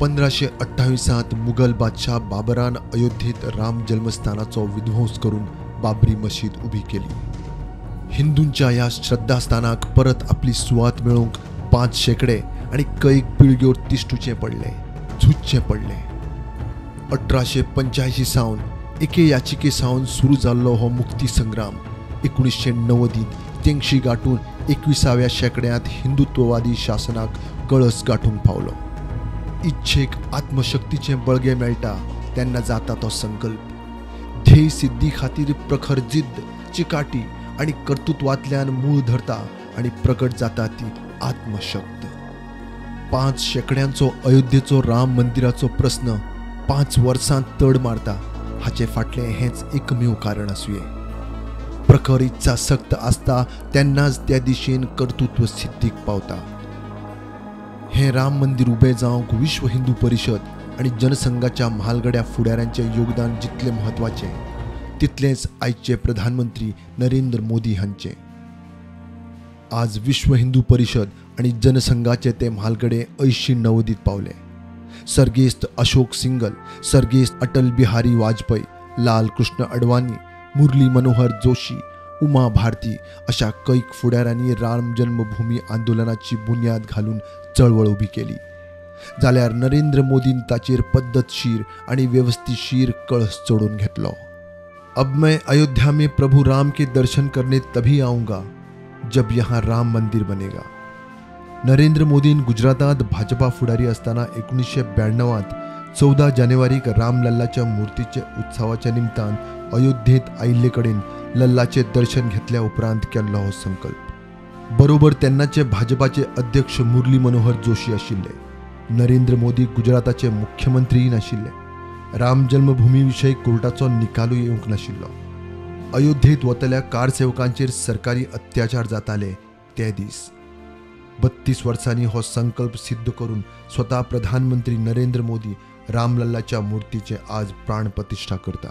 1528 मुघल बादशाह बाबरान अयोध्येत राम जन्मस्थानाचो विध्वंस करून बाबरी मशीद उबी केली. हिंदूंच्या ह्या श्रद्धास्थानाक परत आपली सुवात मेळोवंक 5 शेंकडे आनी कैक पिळग्यो तिश्टुचें पडलें, झुजचें पडलें. 1885 सावन एके याचिके सावन सुरू जाल्लो हो मुक्ती संग्राम 1990 तेंगशी गांठून 21व्या शेंकड्यांत हिंदुत्ववादी शासनाक कळस गांठूंक पावलो. इच्छेक आत्मशक्तीचें बळगें मेळटा तेन्ना जाता तो संकल्प. ध्येय सिद्धी खातीर प्रखर जिद्द, चिकाटी आनी कर्तृत्वांतल्यान मूळ धरता आनी प्रकट जाता ती आत्मशक्त. 5 शेंकड्यांचो अयोध्येचो राम मंदिराचो प्रस्न 5 वर्सांत तड मारता हाचे फाटलें हेंच एकमेव कारण आसुये. प्रखर इत्सा सक्त आसता तेन्नाच त्या दिशेन कर्तृत्व सिद्धीक पावता. हें राम मंदिर उबें जावंक विश्व हिंदू परिशद आनी जनसंघाच्या म्हालगड्या फुडाऱ्यांचें योगदान जितलें म्हत्वाचें तितलेंच आयचे प्रधानमंत्री नरेंद्र मोदी हांचें. आज विश्व हिंदू परिशद आनी जनसंघाचे ते म्हालगडे 80-90 पावले. सर्गेस्त अशोक सिंगल, सर्गेस्त अटल बिहारी वाजपेयी, लाल कृष्ण अडवाणी, मुरली मनोहर जोशी, उमा भारती अशा कैक फुडाऱ्यांनी राम जन्मभूमी आंदोलनाची बुन्याद घालून चळवळ उबी केली. जाल्यार नरेंद्र मोदीन ताचेर पद्दतशीर आनी वेवस्थितशीर कळस चडोवन घेतलो. अब मैं अयोध्या में प्रभु राम के दर्शन करने तभी आऊँगा जब यहाँ राम मंदिर बनेगा. नरेंद्र मोदीन गुजरातांत भाजपा फुडारी आसतना 1992 14 जानेवारीक रामलल्लाच्या मूर्तीचे उत्सवाच्या निमतान अयोध्येत आयिल्ले कडेन लल्लाचे दर्शन घेतल्या उपरांत केल्लो हो संकल्प. बरोबर तेन्नाचे भाजपाचे अध्यक्ष मुरली मनोहर जोशी आशिल्ले. नरेंद्र मोदी गुजराताचे मुख्यमंत्रीय नाशिल्ले. राम जन्मभूमी विशय कोर्टाचो निकालूय येवंक नाशिल्लो. अयोध्येत वतल्या कारसेवकांचेर सरकारी अत्याचार जाताले ते दीस. 32 वर्सांनी हो संकल्प सिद्ध करून स्वता प्रधानमंत्री नरेंद्र मोदी रामलल्लाच्या मूर्तीचे आज प्राणप्रतिष्ठा करता.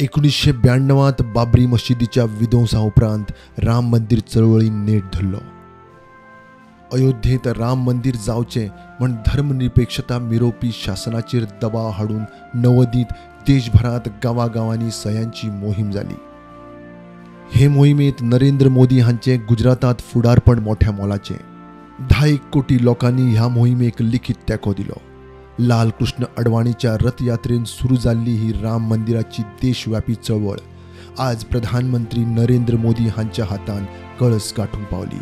1992 बाबरी मशिदीच्या विध्वंसा उपरांत राम मंदिर चळवळीन नेट धरलो. अयोध्येत राम मंदिर जावचें म्हण धर्मनिरपेक्षता मिरोवपी शासनाचेर दबाव हाडून 90 देशभरांत गांवागांवांनी सयांची मोहीम जाली. हे मोहिमेंत नरेंद्र मोदी हांचें गुजरातांत फुडारपण मोठ्या मोलाचें. 10 कोटी लोकांनी ह्या मोहिमेक लिखीत तेंको दिलो. लाल कृष्ण अडवाणीच्या रथयात्रेन सुरू जाल्ली ही राम मंदिराची देशव्यापी चळवळ आज प्रधानमंत्री नरेंद्र मोदी हांच्या हातान कळस गांठूंक पावली.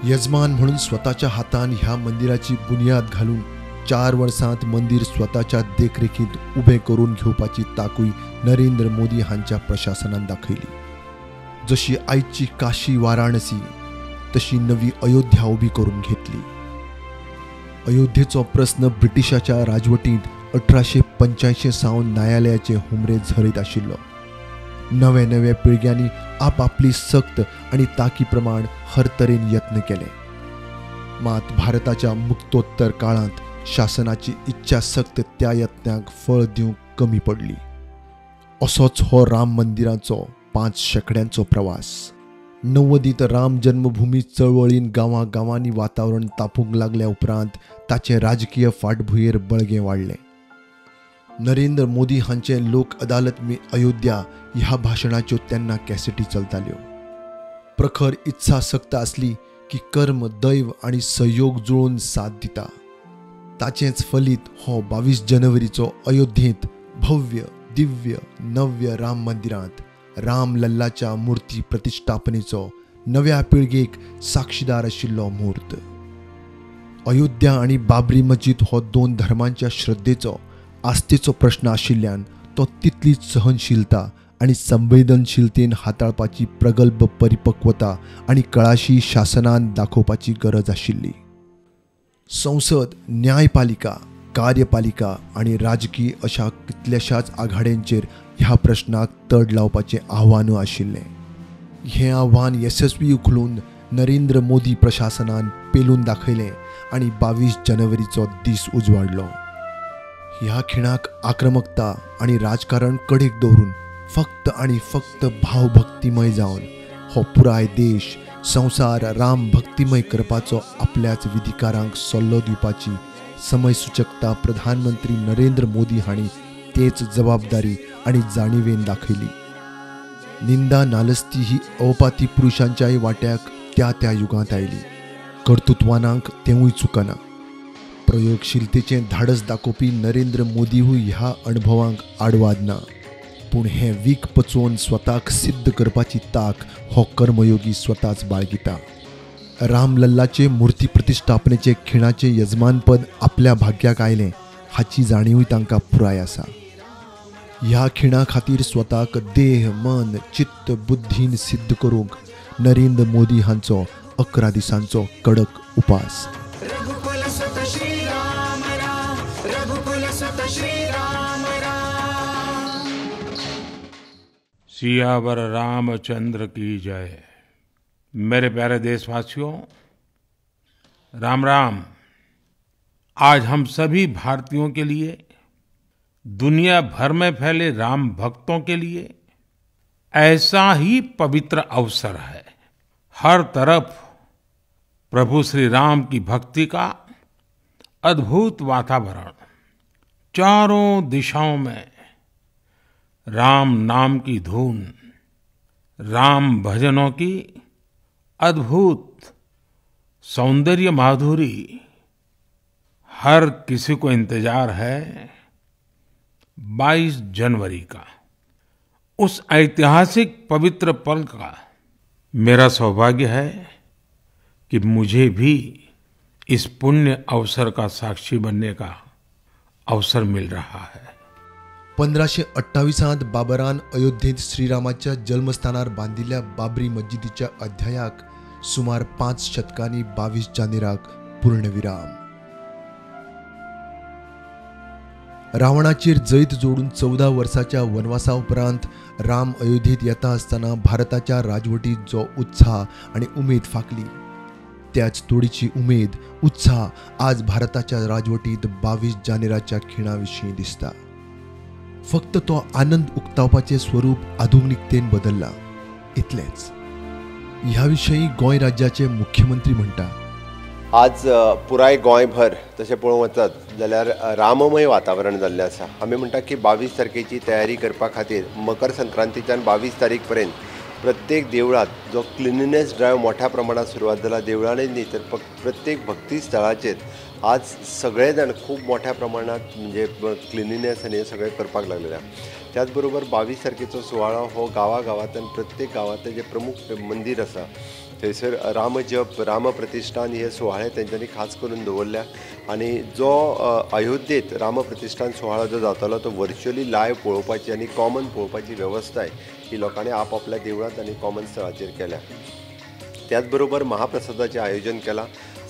यजमान म्हणून स्वताच्या हातान ह्या मंदिराची बुन्याद घालून 4 वर्सांत मंदिर स्वताच्या देखरेखींत उबें करून घेवपाची ताकूय नरेंद्र मोदी हांच्या प्रशासनान दाखयली. जशी आयची काशी वाराणसी तशी नवी अयोध्या उबी करून घेतली. अयोध्येचो प्रस्न ब्रिटिशाच्या राजवटींत 1885 सावन न्यायालयाचे हुमरे झरयत आशिल्लो. नवे नवे पिळग्यांनी आपापली सक्त आनी ताकी प्रमाण हर तरेन यत्न केले. मात भारताच्या मुक्तोत्तर काळांत शासनाची इच्छासक्त त्या यत्नांक फळ दिवंक कमी पडली. असोच हो राम मंदिराचो 5 शेंकड्यांचो प्रवास. 90 राम जन्मभूमी चळवळीन गांवागांवांनी वातावरण तापूंक लागल्या उपरांत ताचें राजकीय फाटभुंयेर बळगें वाडलें. नरेंद्र मोदी हांचें लोक अदालत में अयोध्या ह्या भाशणाच्यो तेन्ना कॅसेटी चलताल्यो. प्रखर इत्सासक्त आसली की कर्म, दैव आनी सहयोग जुळोवन साथ दिता. ताचेंच फलीत हो 22 जानेवारीचो अयोध्येंत भव्य दिव्य नव्य राम मंदिरांत रामलल्लाच्या मूर्ती प्रतिष्ठापनेचो नव्या पिळगेक साक्षीदार आशिल्लो म्हूर्त. अयोध्या आनी बाबरी मस्जिद हो 2 धर्मांच्या श्रद्धेचो, आस्थेचो प्रश्न आशिल्ल्यान तो तितलीच सहनशीलता आनी संवेदनशीलतेन हाताळपाची प्रगल्भ परिपक्वता आनी कळाशी शासनान दाखोवपाची गरज आशिल्ली. संसद, न्यायपालिका, कार्यपालिका आनी राजकीय अशा कितल्याशाच आघाड्यांचेर ह्या प्रश्नाक तड लावपाचें आव्हानूय आशिल्लें. हें आव्हान येसस्वी उखलून नरेंद्र मोदी प्रशासनान पेलून दाखयलें आनी 22 जानेवारीचो दीस उजवाडलो. ह्या खिणाक आक्रमकता आनी राजकारण कडेक दवरून फक्त आनी फक्त भावभक्तिमय जावन हो पुराय देश संवसार राम भक्तिमय करपाचो आपल्याच विधिकारांक सल्लो दिवपाची समयसूचकता प्रधानमंत्री नरेंद्र मोदी हांणी तेच जबाबदारी आनी जाणीवेन दाखयली. निंदा नालस्ती ही अवपाती पुरुशांच्याय वाट्याक त्या त्या युगांत आयली. कर्तृत्वानांक तेवूय चुकना. प्रयोगशीलतेचें धाडस दाखोवपी नरेंद्र मोदीहूय ह्या अणभवांक आडवाद ना. पूण हें वीख पचोवन स्वताक सिद्ध करपाची ताक हो कर्मयोगी स्वताच बाळगिता. रामलल्लाचे मूर्ती प्रतिश्ठापनेचे खिणाचें यजमानपद आपल्या भाग्याक आयलें हाची जाणीवूय तांकां पुराय आसा. ह्या खिणा खातीर स्वताक देह मन चित्त बुद्धीन सिद्ध करूंक नरेंद्र मोदी हांचो 11 दिसांचो कडक उपास. सियावर रामचंद्र की जय. मेरे प्यारे देशवासियों, राम राम. आज हम सभी भारतीयों के लिए, दुनिया भर में फैले राम भक्तों के लिए ऐसा ही पवित्र अवसर है. हर तरफ प्रभु श्री राम की भक्ति का अद्भुत वातावरण, चारों दिशाओं में राम नाम की धुन, राम भजनों की अद्भुत सौंदर्य माधुरी. हर किसी को इंतजार है 22 जनवरी का, उस ऐतिहासिक पवित्र पल का. मेरा सौभाग्य है कि मुझे भी इस पुण्य अवसर का साक्षी बनने का अवसर मिल रहा है. 1528 बाबरान अयोध्येत श्रीरामाच्या जल्मस्थानार बांदिल्ल्या बाबरी मस्जिदीच्या अध्यायाक सुमार 5 शतकांनी 22 जानेराक पूर्णविराम. रावणाचेर जैत जोडून 14 वर्साच्या वनवासा उपरांत राम अयोध्येत येता आसतना भारताच्या राजवटीत जो उत्साह आनी उमेद फांकली त्याच तोडीची उमेद उत्साह आज भारताच्या राजवटीत 22 जानेराच्या खिणा विशीं दिसता. फक्त तो आनंद उक्तावपाचें स्वरूप आधुनिकतेन बदलला इतलेंच. ह्या विशीं गोंय राज्याचे मुख्यमंत्री म्हणटा, आज पुराय गोंयभर तशें पळोवंक वचत जाल्यार राममय वातावरण जाल्लें आसा. आमी म्हणटा की 22 तारखेची तयारी करपा खातीर मकर संक्रांतीच्यान 22 तारीख पर्यंत प्रत्येक देवळांत जो क्लिनिनेस ड्रायव्ह मोठ्या प्रमाणात सुरवात जाला, देवळांनी न्ही तर प्रत्येक भक्ती स्थळाचेर आज सगळे जाण खूब मोठ्या प्रमाणात म्हणजे क्लिनिनेस आनी हें सगळें करपाक लागलेलें आसा. त्याच बरोबर 22 तारखेचो सुवाळो हो गांवागांवांतल्यान प्रत्येक गांवांतलें जें प्रमुख मंदीर आसा थंयसर रामजप रामप्रतिश्ठान हे सुवाळे तेंच्यांनी खास करून दवरल्या आनी जो अयोध्येत रामप्रतिश्ठान सुवाळो जो जातालो तो वर्च्युअली लायव्ह पळोवपाची आनी कॉमन पळोवपाची वेवस्थाय ही लोकांनी आपआपल्या देवळांत आनी कॉमन स्थळाचेर केल्या. त्याच बरोबर महाप्रसादाचें आयोजन केलां.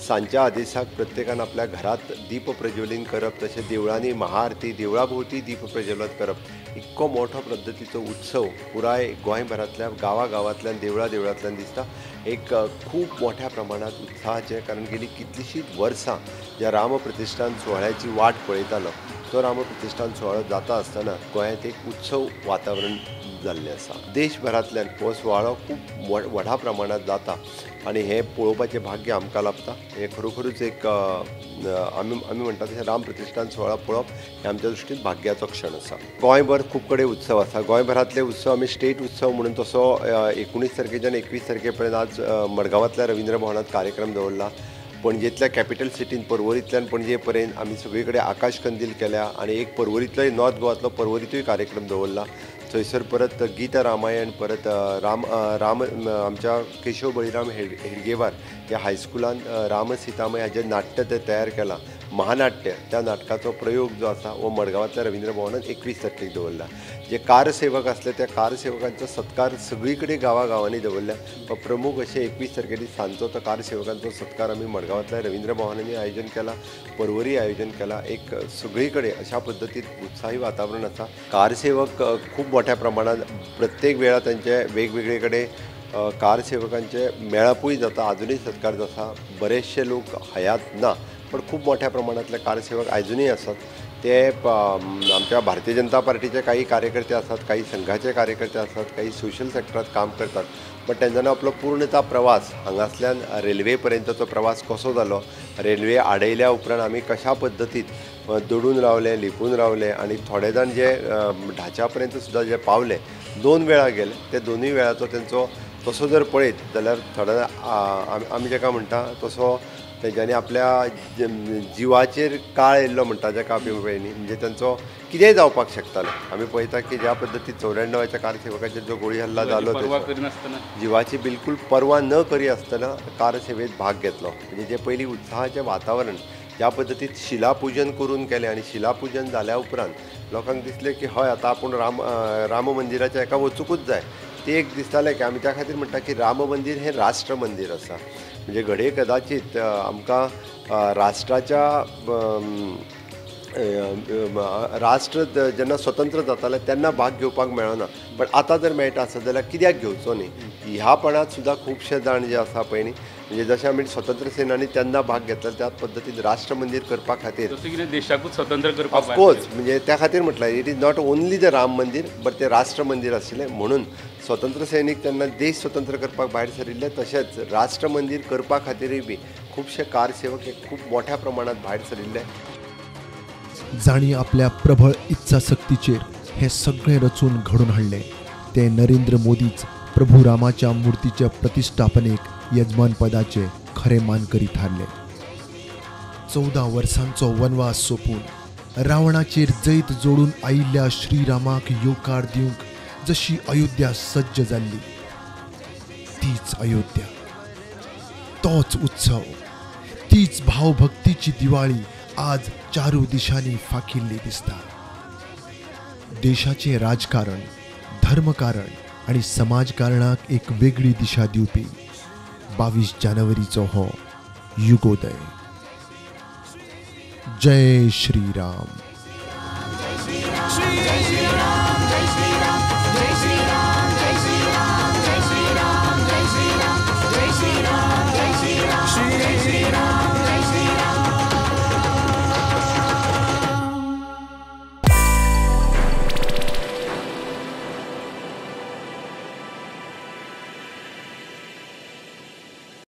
सांजच्या आदेसाक प्रत्येकान आपल्या घरांत दीप प्रज्वलीन करप, तशें देवळांनी महाआरती, देवळा भोंवती दीप प्रज्वलन करप, इतको मोठो पद्दतीचो उत्सव पुराय गोंयभरांतल्या गांवागांवांतल्यान देवळा देवळांतल्यान दिसता. एक खूब मोठ्या प्रमाणांत उत्साहाचें, कारण गेली कितलींशींच वर्सां ज्या रामप्रतिश्ठान सुवाळ्याची वाट पळयतालो तो रामप्रतिश्ठान सुवाळो जाता आसतना गोंयांत एक उत्सव वातावरण जाल्लें आसा. देशभरांतल्यान हो सुवाळो खूब व्हडा प्रमाणांत जाता आनी हें पळोवपाचें भाग्य आमकां लाभता. हें खरोखरूच एक आमी म्हणटा तशें रामप्रतिश्ठान सुवाळो पळोवप हें आमच्या दृश्टीन भाग्याचो क्षण आसा. गोंयभर खूब कडेन उत्सव आसा. गोंयभरांतले उत्सव आमी स्टेट उत्सव म्हणून तसो 19 तारखेच्यान 21 तारखे पर्यंत आज मडगांवांतल्या रवींद्र भवनांत कार्यक्रम दवरला. पणजेंतल्या कॅपिटल सिटीन पर्वरींतल्यान पणजे पर्यंत आमी सगळे कडेन आकाश कंदील केल्या आनी एक पर्वरींतलोय नॉर्थ गोवांतलो पर्वरींतूय कार्यक्रम दवरला. थंयसर परत गीता रामायण, परत राम राम आमच्या केशव बळीराम हेडगेवार ह्या हायस्कुलान राम सीतामय हाजें नाट्य तें तयार केलां, महानाट्य, त्या नाटकाचो प्रयोग जो आसा हो मडगांवांतल्या रवींद्र भवनांत 21 तारखेक दवरला. जे कारसेवक आसले त्या कारसेवकांचो सत्कार सगळी कडेन गांवागांवांनी दवरल्या. प्रमुख अशें 21 तारखेक सांजचो तो कारसेवकांचो सत्कार आमी मडगांवांतल्या रवींद्र भवनांनी आयोजन केला, पर्वरी आयोजन केला. एक सगळी कडेन अशा पद्दतीन उत्साही वातावरण आसा. कारसेवक खूब मोठ्या प्रमाणात प्रत्येक वेळा तांचे वेगवेगळे कडेन कारसेवकांचे मेळपूय जाता, आजुनूय सत्कार जाता. बरेचशे लोक हयात ना, पण खूब मोठ्या प्रमाणांतले कारसेवक आजुनूय आसात. ते आमच्या भारतीय जनता पार्टीचे काही कार्यकर्ते आसात, काही संघाचे कार्यकर्ते आसात, काही सोशल सेक्टरात काम करतात, बट तेंच्यांनी आपलो पूर्णता प्रवास हांगासल्यान रेल्वे पर्यंतचो प्रवास कसो जालो, रेल्वे आडयल्या उपरांत आमी कशा पद्दतीन दडून रावले, लिपून रावले आनी थोडे जाण जे ढाच्या पर्यंत सुद्दां जे पावले, 2 वेळा गेले, ते दोनूय वेळाचो तेंचो तसो जर पळयत जाल्यार थोडे आमी जेका म्हणटा तसो तेंच्यांनी आपल्या जिवाचेर काळ येयल्लो म्हणटा जेका आमी पळय न्ही, म्हणजे तेंचो कितेंय जावपाक शकतालें. आमी पळयता की ज्या पद्दतीन 94च्या कारसेवकाचेर जो गोळी हल्ला जालो, जिवाची बिलकुल पर्वा न करी आसतना कारसेवेत भाग घेतलो. म्हणजे जे पयलीं उत्साहाचें वातावरण ज्या पद्दतीन शिलापुजन करून केलें आनी शिलापुजन जाल्या उपरांत लोकांक दिसलें की हय आतां आपूण राम मंदिराच्या एका वचुकूच जाय. ते एक दिसतालें की आमी त्या खातीर म्हणटा की राम मंदीर हें राष्ट्र मंदीर आसा. म्हणजे घडये कदाचीत आमकां राष्ट्राच्या राष्ट्र जेन्ना स्वतंत्र जातालें तेन्ना भाग घेवपाक मेळना, बट आतां जर मेळटा आसत जाल्यार कित्याक घेवचो न्ही ह्या पणांत सुद्दां खुबशे जाण जे आसा पळय न्ही, म्हणजे जशें आमी स्वतंत्र सेनानी तेन्ना भाग घेतला त्याच पद्दतीन राष्ट्र मंदीर करपा खातीर देशाकूच स्वतंत्र करपाक ऑफकोर्स, म्हणजे त्या खातीर म्हटलां it is not only the Ram Mandir but तें राष्ट्र मंदीर आशिल्लें म्हणून स्वतंत्र सैनीक तेन्ना देश स्वतंत्र करपाक भायर सरिल्ले, तशेंच राष्ट्र मंदीर करपा खातीरूय बी खुबशे कारसेवक हे खूब मोठ्या प्रमाणांत भायर सरिल्ले. जांणी आपल्या प्रबळ इत्साशक्तीचेर हें सगळें रचून घडोवन हाडलें ते नरेंद्र मोदीच प्रभू रामाच्या मूर्तीच्या प्रतिष्ठापनेक यजमानपदाचे खरे मानकरी थारले. 14 वर्सांचो वनवास सोंपून रावणाचेर जैत जोडून आयिल्ल्या श्रीरामाक येवकार दिवंक जशी अयोध्या सज्ज जाल्ली, तीच अयोध्या, तोच उत्सव, तीच भावभक्तीची दिवाळी आज चारू दिशांनी फाकिल्ली दिसता. देशाचें राजकारण, धर्मकारण आनी समाजकारणाक एक वेगळी दिशा दिवपी 22 जानेवारीचो हो युगोदय. जय श्रीराम.